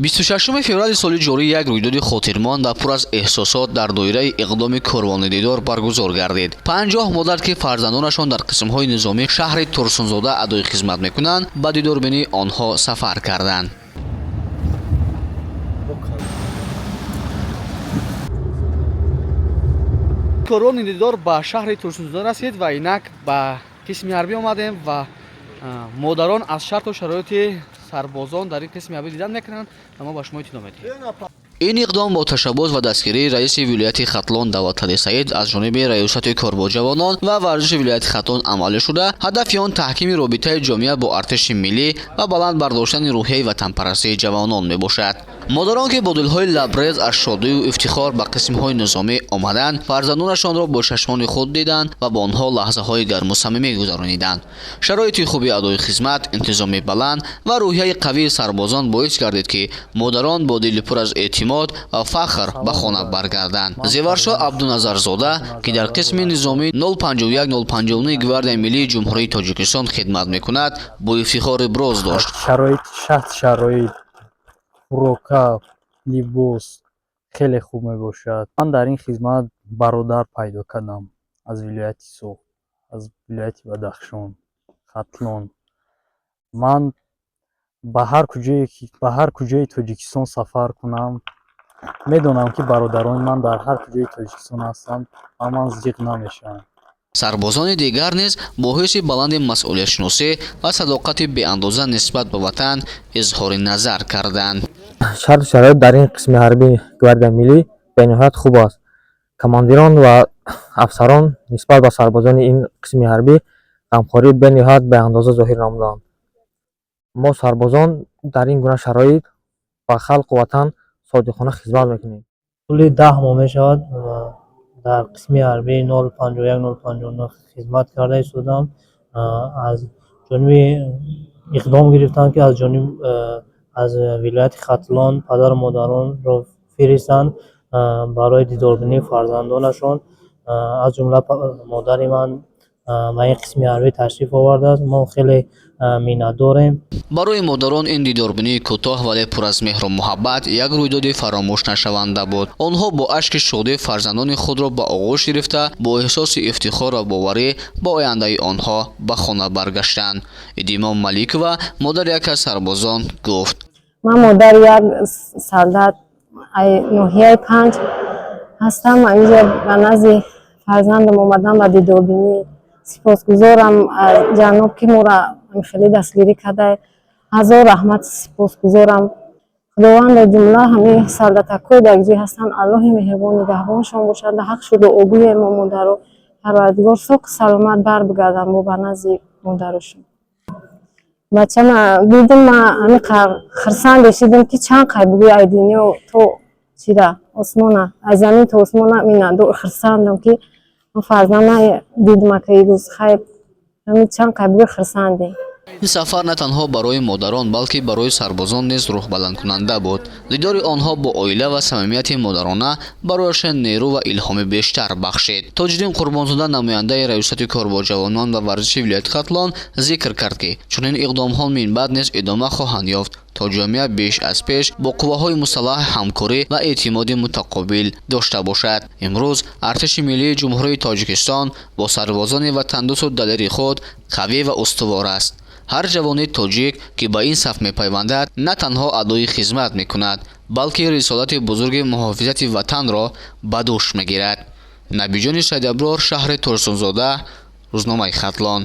26 феврали соли ҷорӣ як рӯйдоди хотирмон ва пур аз эҳсосот дар доираи иқдоми корвони дидор баргузор гардид. 50 модар, ки фарзандонашон дар қисмҳои низомии шаҳри Турсунзода адои хизмат мекунанд, ба дидорбинии онҳо сафар карданд. Корвони дидор ба шаҳри Турсунзода расид ва инак ба қисми ҳарбӣ омадем ва модарон аз шарту шароити сарбозон дар ин қисми ҳарбӣ дидан мекунанд ва мо ба шумо иттилоъ медиҳем. Ин иқдом бо ташаббус ва дастгирии раиси вилояти Хатлон Давлатали Саид аз ҷониби раёсати кор бо ҷавонон ва варзиши вилояти Хатлон амалӣ шуда, ҳадафи он таҳкими робитаи ҷомеа бо артиши миллӣ ва баланд бардоштани рӯҳияи ватанпарастии ҷавонон мебошад. Модарон, ки бо дилҳои лабрез аз шодию ифтихор ба қисмҳои низомӣ омаданд, фарзандонашонро бо чашмони худ диданд ва бо онҳо лаҳзаҳои гарму самимӣ гузарониданд. Шароити хуби адои хизмат, интизоми баланд ва рӯҳияи қавии сарбозон боис гардид, ки модарон бо дили пур аз эътимод ва фахр ба хона баргарданд. Зеваршо Абдуназарзода, ки дар қисми низомии 051-059 Гвардияи миллии Ҷумҳурии Тоҷикистон хидмат мекунад, бо ифтихор иброз дошт. Шароит, шароит, хӯрока, либос хеле хуб мебошад. Ман дар ин хизмат бародар пайдо кардам аз вилояти Суғд, аз вилояти Бадахшон, Хатлон. Ман ба ҳар куҷои Тоҷикистон сафар кунам, медонам, ки бародарони ман дар ҳар куҷои Тоҷикистон ҳастанд ва ман зиқ намешавам. Сарбозони дигар низ бо ҳисси баланди масъулиятшиносӣ ва садоқати беандоза нисбат ба ватан изҳори назар карданд. Шарту шароит дар ин қисми ҳарбии Гвардияи миллӣ бениҳоят хуб аст. Командирон ва афсарон нисбат ба сарбозони ин қисми ҳарбӣ ғамхории бениҳоят беандоза зоҳир намуданд. Мо сарбозон дар ин гуна шароит ба халқу ватан содиқона хизмат мекунем. Тӯли 10 моҳ мешавад, дар қисми ҳарбии 051-059 хизмат карда истодам. Аз ҷониби иқдом гирифтанд, ки аз ҷониб аз вилояти Хатлон падару модаронро фиристанд барои дидорбинии фарзандонашон. Аз ҷумла модари ман ба ин қисми ҳарбӣ ташриф овардааст. Мо хеле миннатдорем. Барои модарон ин дидорбинии кӯтоҳ, вале пур аз меҳру муҳаббат як рӯйдоди фаромӯшнашаванда буд. Онҳо бо ашки шодӣ фарзандони худро ба оғӯш гирифта, бо эҳсоси ифтихор ва боварӣ ба ояндаи онҳо ба хона баргаштанд. Идимом Маликова, модари яке аз сарбозон, гуфт: Ман модари як солдат ноҳияи Панҷ ҳастам. Инҷа ба назди фарзандам омадам ба дидорбинӣ. Сипосгузорам аз ҷаноб, ки моро хеле дастгирӣ карда. Ҳазор раҳмат, сипосгузорам. Худованда ҷумла ҳамаи солдатакҳои дар ҷой ҳастанд, Аллоҳи меҳрубон нигаҳбоншон бошад. Ҳақ шуду обӯе мо модаро Парвардигор соқу саломат бар бигарданд бо ба назди модарошон. Бачама дидим, ма ҳамиқа хурсанде шидим, ки чанд қай бугӯи, ай дунё то чира осмона, аз замин то осмона миннатдор, хурсандам, ки фарзандма дидим. Ака ирӯз хайр, ҳамин чанд қай бугӯи, хурсандем. Ин сафар на танҳо барои модарон, балки барои сарбозон низ рӯҳбаландкунанда буд. Дидори онҳо бо оила ва самимияти модарона барояшон нерӯ ва илҳоми бештар бахшид. Тоҷиддин Қурбонзода, намояндаи раёсати кор бо ҷавонон ва варзиши вилояти Хатлон, зикр кард, ки чунин иқдомҳо минбаъд низ идома хоҳанд ёфт, то ҷомеа беш аз пеш бо қувваҳои мусаллаҳ ҳамкорӣ ва эътимоди мутақобил дошта бошад. Имрӯз артиши миллии Ҷумҳурии Тоҷикистон бо сарбозони ватандӯсту далери худ қавӣ ва устувор аст. Ҳар ҷавони тоҷик, ки ба ин саф мепайвандад, на танҳо адои хизмат мекунад, балки рисолати бузурги муҳофизати ватанро ба дӯш мегирад. Набиҷони Сайдаброр, шаҳри Турсунзода, рӯзномаи Хатлон.